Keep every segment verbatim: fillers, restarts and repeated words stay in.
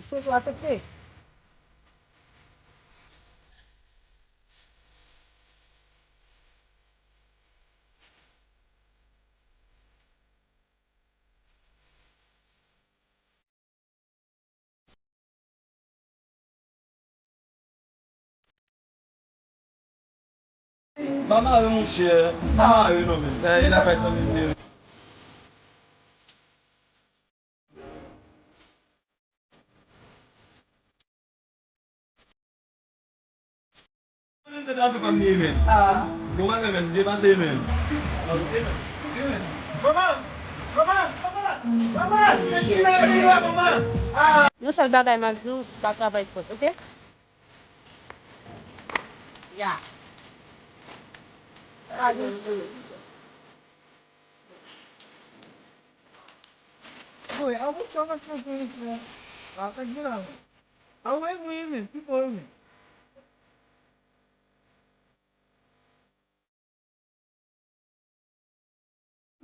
Sou sou aksepte. Pa mare monchè, pa mare non men. Gade lakay zanmi m. Mwen te trape pa m ye men. Bon bagay men, depase men. Kòman? Kòman? Kòman? Kòman? Yon sèl bagay m ap di w, pa travay fòs, oke? Ya. Wi, an mwen sa nan fè fè fè. A fè gen la. A wè mwen men, pi bon men.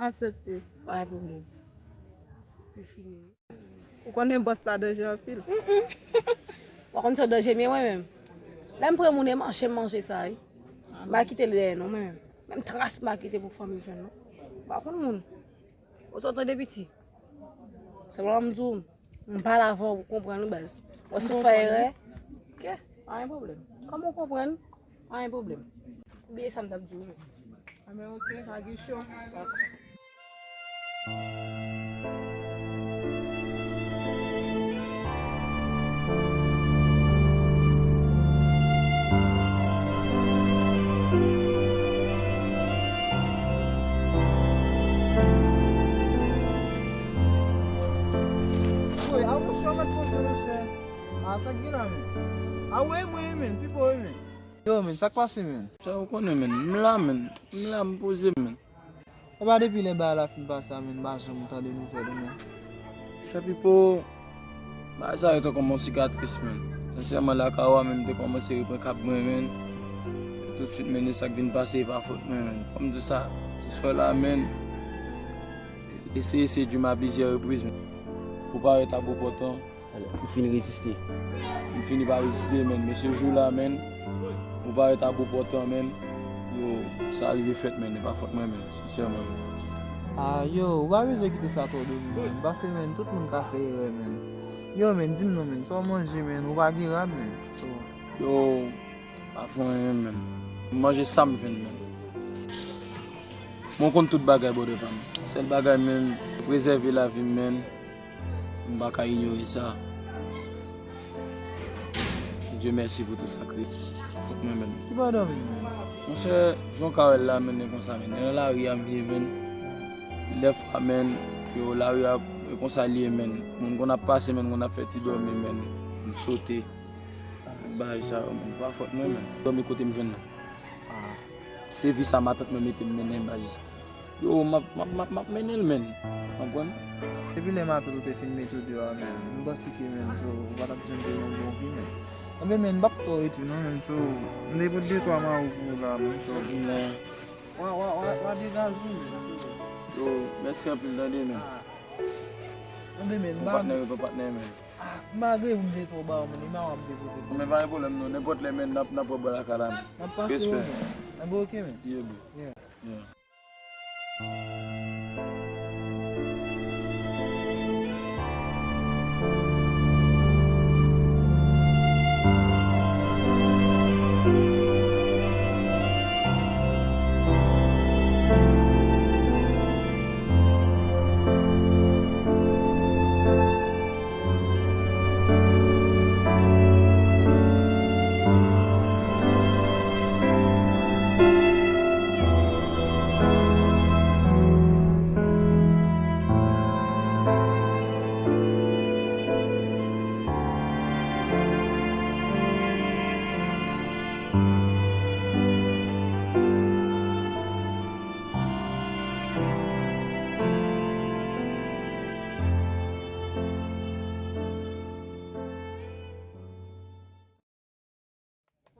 Aksepte. Pa gen pwoblèm. Li fini. Ou konnen bòs la danje anpil. Ou pa konn sa danje, men mwen menm. Lè m pran moun e manje, m manje sa, wi. M pa kite l dèyè, non, mwen menm. Menm tras m pa kite pou fanmi l jwenn, non. M pa konn moun. Ou sa tande piti. Se pa m di w, m pale avè w, ou konprann, wi, baz. Wè si w fè erè, ok, pa gen pwoblèm. Kòman w konprann? Pa gen pwoblèm. Bliye sa m t ap di w. Anben, ok, pa gen cho. Woy, a monchè, w mèt poze, monchè. A, sa k gen la, men? A, wi, mwen, men, Pipo, wi, men. Yo, men, sa k pase, men? Sa ou konnen, men. M la, men. M la, m poze, men. E pa depi lè bagay la fin pase a, men, m pa janm tande nouvèl ou, men. Frè Pipo, bagay sa yo te kòm yon sikatris, men. Sensèman, lakay ou a, men, m te kòmanse reprann kab mwen, men. Toutswit, men, e sa k vin pase, e pa fòt mwen, men. Fò m di w sa, se swa la, men, eseye sedui m a plizyè repriz, men. Ou parèt a Bopòtan. M fin reziste. M fini pa reziste, men. Men se jou la, men, ou parèt a Bopòtan, men. Yo, sa rive fèt, men. E pa fòt mwen, men. Sensèman, men. A, yo, ou pa bezwen kite sa twò domine, men. Paske, men, tout moun ka fè erè, men. Yo, men, di m non, men. Sa w manje, men. Ou pa gen rad, men. Yo, pa fè anyen, men. M manje sa m jwenn, men. Mwen konn tout bagay, brother pa m. Sèl bagay, men, prezève lavi m, men. M pa ka inyore sa. Dye mèsi pou tout sa k rive mwen, men. Ki pa dòmi, men? Monchè, jan w ka wè l la, men, e konsa, men. E nan lari a m ye, men. Lè fwa, men, yo, lari a, e konsa l ye, men. Moun konn ap pase, men, konn ap fè ti dòmi, men. M sote. Bagay sa yo, men, pa fòt mwen, men. Dòmi kote m jwenn nan. Ah. Se vi sa matant mwen mete m mennen, baz. Yo, m ap, m ap, m ap, m ap mennen l, men. Konprann? Depi lè matant ou te fin mete w deyò a, men, m panse ke, men, so, ou pa t ap janm te yon bon vi, men. Anben, men, m p ap twò rete, non, men, so, m te pote de twa mawon pou ou la, men, so. Sa w di m la. Wa, wa, wa, wa degaje w, men. Yo, mèsi anpil, tande, men. Ah. Anben, men, yon patnè ret yon patnè, men. Ah, malgre m te twò ba w, men, e mawon m te pote pou ou. Men pa gen pwoblèm, non. Nenpòt lè, men, n ap, n ap wè bò lakay la, men. N ap pase wè, men. Anben, ok, men. Yeah, bro. Yeah. Yeah.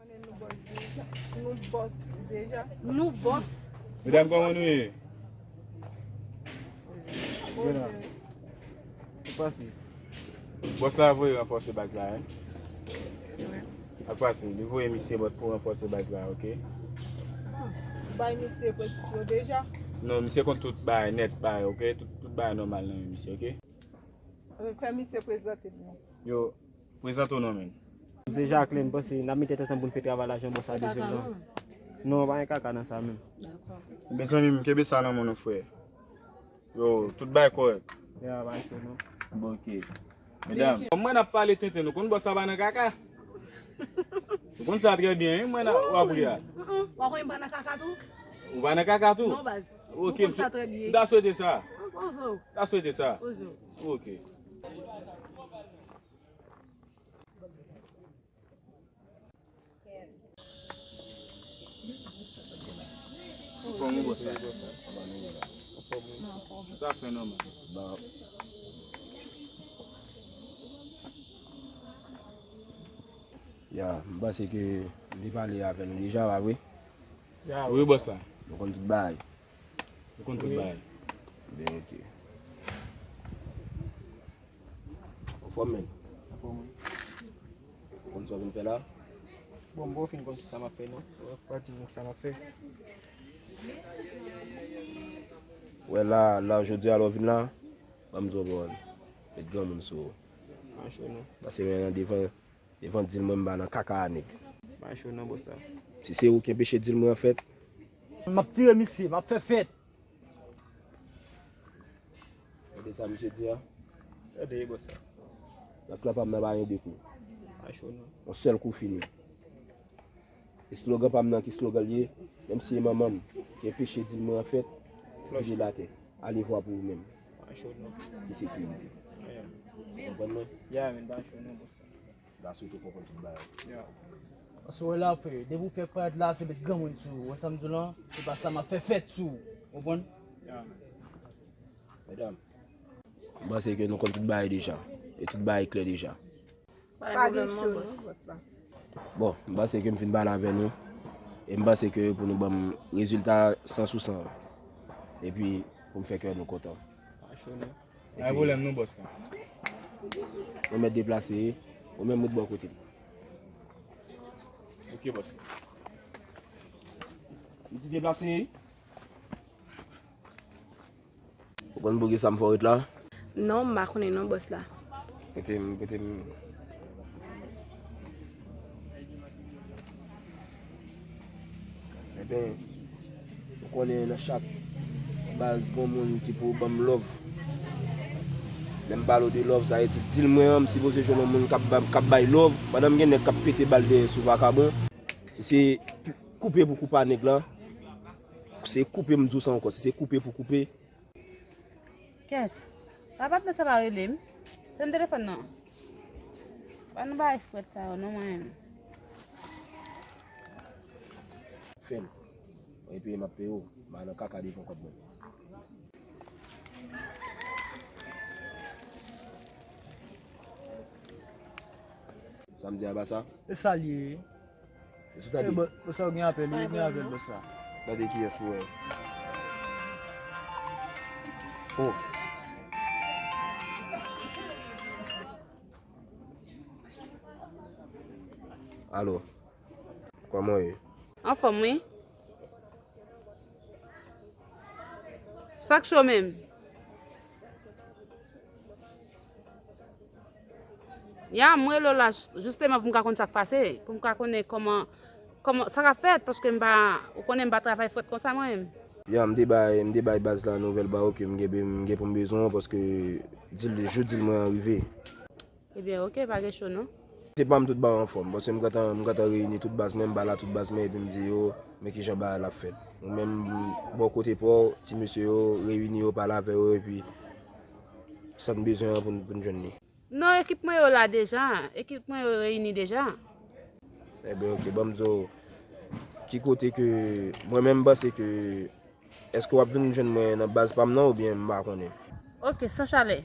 Konnen nou bòs deja. Nou bòs deja. Nou bòs. Medam, kòman nou ye? Byen la. Ou pase? Bòs la voye ranfòse baz la, wi. Wi. Ak pase, li voye misye bòt pou ranfòse baz la, oke? Ou bay misye prensip yo deja? Non, misye konn tout bagay nèt, bagay, oke? Tout, tout bagay nòmal nan men misye, oke? Fè misye prezante l non. Yo, prezante w non, men. M se Jacqueline, panse n ap met tèt ansanm pou n fè travay la jan bòs la bezwen l lan. Non, pa gen kaka nan sa menm. Dakò. Mezanmi, m kenbe sa nan men nou, frè. Yo, tout bagay kòrèk. Ya, bagay cho non. Bon, oke. Medam, kòm mwen ap pale tenten, nou konn bòs la pa nan kaka. Nou konn sa trè byen, wi, mwen ap, w ap ri a. Mm, mm. Ou pa konnen m pa nan kaka tou? Ou pa nan kaka tou? Non, baz. Oke, m ta swete sa. Poze w. Ta swete sa. Poze w. Oke. Anfòm ou bòs la? Tout afè nòmal. Ya, m panse ke m te pale avè nou deja, pa vre? Ya, wi, bòs la. Nou konn tout bagay. Nou konn tout bagay. Ben, oke. Anfòm, men. Anfòm, wi. Ou konn sa w vin fè la? Bon, m poko fin konn sa m ap fè, non. Ou pa di m sa m ap fè. Wè la, la, jodi a, lè w vin la, ban m di w, bon, met granmoun sou ou. Pa cho, non. Pase men nan devan, devan dil mwen, m pa nan kaka a nèg. Pa cho, non, bòs la. Si se ou ki enpeche dil mwen an fèt. M ap tire misye, m ap fè fèt. Tande sa misye di a? Tande, bòs la. Nan klan pa m nan pa gen de kou. Pa cho non. Yon sèl kou fini. E slogan pa m nan ki slogan l ye, menm si e manman m ki enpeche dil mwen an fèt, vide l atè. Alevwa pou ou menm. Pa cho non. Ki sekirite. Konprann mwen? Ya, men pa cho non, bòs la. L a swete w konprann tout bagay. Paske w wè la, frè, depi w fè parèt la, se met granmoun sou ou. Wè sa m di w lan, se pa sa m ap fè fèt sou ou. Konprann? Medam, m panse ke nou konn tout bagay deja. E tout bagay klè deja. Pa gen cho non, bòs la. Bon, m panse ke m fin pale avè nou. E m panse ke pou nou ban m rezilta san sou san. Epi pou m fè kè nou kontan. Pa cho non. Pa gen pwoblèm non, bòs la. Mwen mèt deplase, ou menm ou t bò kote m. Oke, bòs la. M di deplase. Ou konn pou ki sa m fè w ret la? Non, m pa konnen non, bòs la. Mete m, mete m. Enben, ou konnen nan chak baz gon moun ki pou ban m love. Lè m pale w de love, sa vle di dil mwen an, m sipoze jwenn yon moun k ap ba, k ap bay love. Pandan m gen nèg k ap pete bal dèyè sou vakabon. Si se koupe pou koupe a nèg lan, se koupe m di w sa ankò, si se koupe pou koupe, Kèt. Pa patnè sa pa rele m. Se m telefòn nan. Pa nan bagay frèt sa yo non mwen menm. Fè l. Epi m ap peye w. M a nan kaka devan kòb mwen. Sa m di a pa sa? Se sa l ye. Se sou tande. Bòs, bòs la gen apèl, wi, gen apèl, bòs la. Tande kiyès pou wè. Oh. Alo. Kòman w ye? Anfòm, wi. Sa k cho menm? Ya, m rele w la, jisteman, pou m ka konn sa k pase, pou m ka konnen kòman, kòman, sa k ap fèt, paske m pa, ou konnen m pa travay frèt konsa, mwen menm. Ya, m te bay, m te bay baz la nouvèl ba ou ke m gen, m gen pou m bezwen w, paske dil, jou dil mwen an rive. Ebyen, oke, pa gen cho non. Te pa m tout bagay anfòm, paske m gentan, m gentan reyini tout baz mwen, m pale a tout baz mwen, epi m di yo, men kijan bagay la ap fèt. Ou menm, bò kote pa w, ti mesye yo, reyini yo, pale avè yo, epi sa n bezwen an pou n, pou n jwenn li. Non, ekip mwen yo la deja, ekip mwen yo reyini deja. Ebyen, oke, ban m di w, ki kote ke, mwen menm, m panse ke Èske w ap vin jwenn mwen nan baz pa m nan oubyen m pa konnen? Oke, san chalè.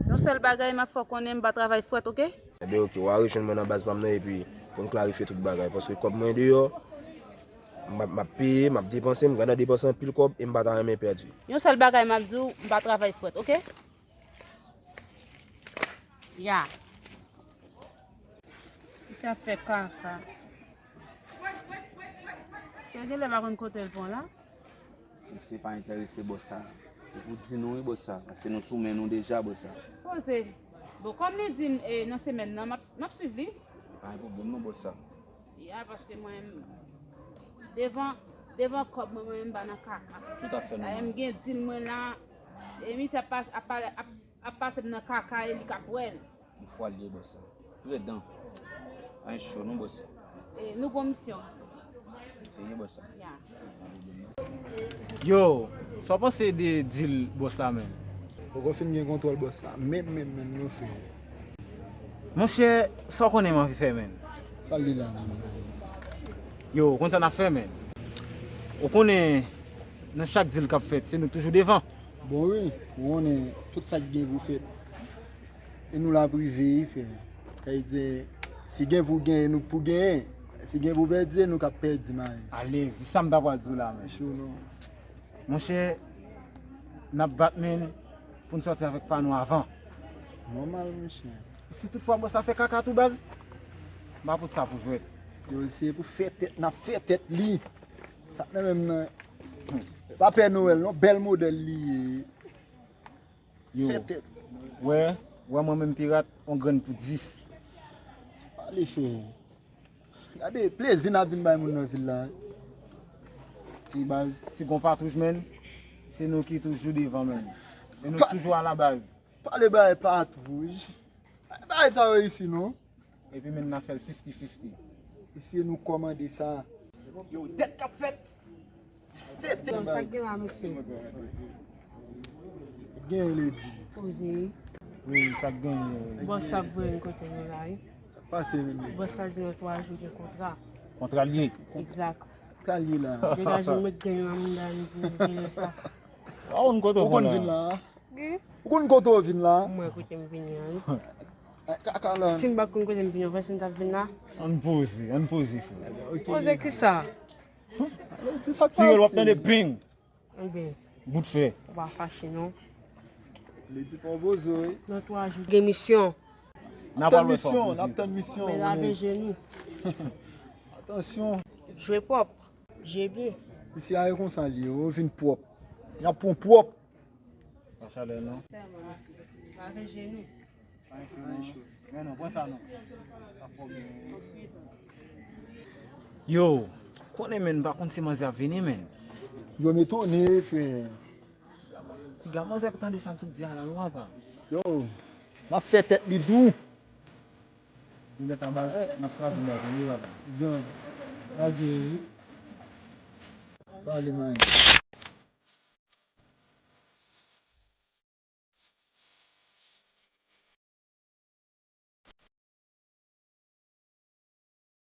Yon sèl bagay m ap fè w konnen, m pa travay frèt, oke? Enben, oke, w a rejwenn mwen nan baz pa m nan epi pou n klarifye tout bagay. Paske kòb mwen deyò, m ap, m ap peye, m ap depanse, m gentan depanse anpil kòb e m pa ta renmen pèdi. Yon sèl bagay m ap di w, m pa travay frèt, oke? Ya. Misye ap fè kaka. Misye genlè pa konn kote l pran la. Si misye pa enterese bòs sa, ou pou di nou wi bòs sa, paske nou sou men nou deja bòs sa. Poze. Bon, kòm li di m, e, nan semèn nan, m ap, m ap swiv li. Pa gen pwoblèm non bòs sa. Ya, paske mwen, devan, devan kòb mwen, mwen m pa nan kaka. Toutafè nòmal. M gen dil mwen la, e misye ap pas-, ap pale, ap, ap pase m nan kaka e li k ap wè l. Yon fwa l ye bòs sa. Predan. Pa gen cho non bòs sa. E, nou gon misyon. Serye bòs sa. Ya. Yo, sa w panse de dil bòs la menm? Poko fin gen kontwòl bòs la. Menm, menm, menm non frè. Monchè, sa w konnen m anvi fè menm? Sa l ye la menm? Yo, ou konn sa n ap fè menm? Ou konnen nan chak dil k ap fèt, se nou k toujou devan. Bon wi, ou konnen tout sa k gen pou fèt. E nou la pou rive, frè. Sa vle di, si gen pou genyen, nou pou genyen. Si gen pou pèdi, se nou k ap pèdi, Maes. Alezi, sa m ta pral di w la menm. Cho non. Monchè, n ap bat men pou n sòti avèk pa nou avan. Nòmal, monchè. Si toutfwa bòs la fè kaka tou baz, m pa pot sa pou jwèt. Yo, se pou fè tèt, n ap fè tèt li. Sa k nan menm nan. Pa Pè Nowèl non, bèl modèl li ye. Yo. Fè tèt. Wè, wè mwen menm pirat, on grenn pou dis. Se pale frè. Gade plezi n ap vin bay moun nan vil la. Paske baz, si gon patwouj menm, se nou ki toujou devan menm. E nou toujou alabaz. Pale bay patwouj. Bay sa yo isi non. Epi menm n ap fè l fifti fifti. Mesye nou kòmande sa. Yo, tèt k ap fèt. Fè tèt. Yo, sa k gen la, mesye? Gen ledi. Poze. Wi, sa k gen. Bòs ap voye n kote nou la, wi. Sa k pase menm ledi? Bòs la di nan twa jou gen kontra. Kontra l ye. Egzak. Kontra l ye la. Degaje m met grenn nan mouda nou pou nou jere sa. Ou konn kote w konn vin la? Ou konn kote w vin la? Mwen kote m vini an, wi. Kaka la. Si m pa konn kote m vini an, fè si m t ap vin la. Ann poze, ann poze, frè. Poze kisa? Tire l w ap tande bing. Ebyen. Bout fè. Ou pa fache non. Ledi fè w poze wi. Nan twa jou gen misyon. N ap tann misyon, n ap tann misyon. Men lave je nou. Atansyon. Jwe pwòp. Je byen. Isi a e konsa l ye, yo vin pwòp. Y ap pran pwòp. Pa chalè non. Lave je nou. Pa gen cho non. Men non, pran sa non. Yo, konnen men, m pa konn si manzè ap vini men. Yo m etone frè. Piga manzè ap tande sa m sot di a la non papa. Yo, m ap fè tèt li dou. Li mèt anba, n ap kraze bagay wi papa. Bon. Kraze wi. Pale man.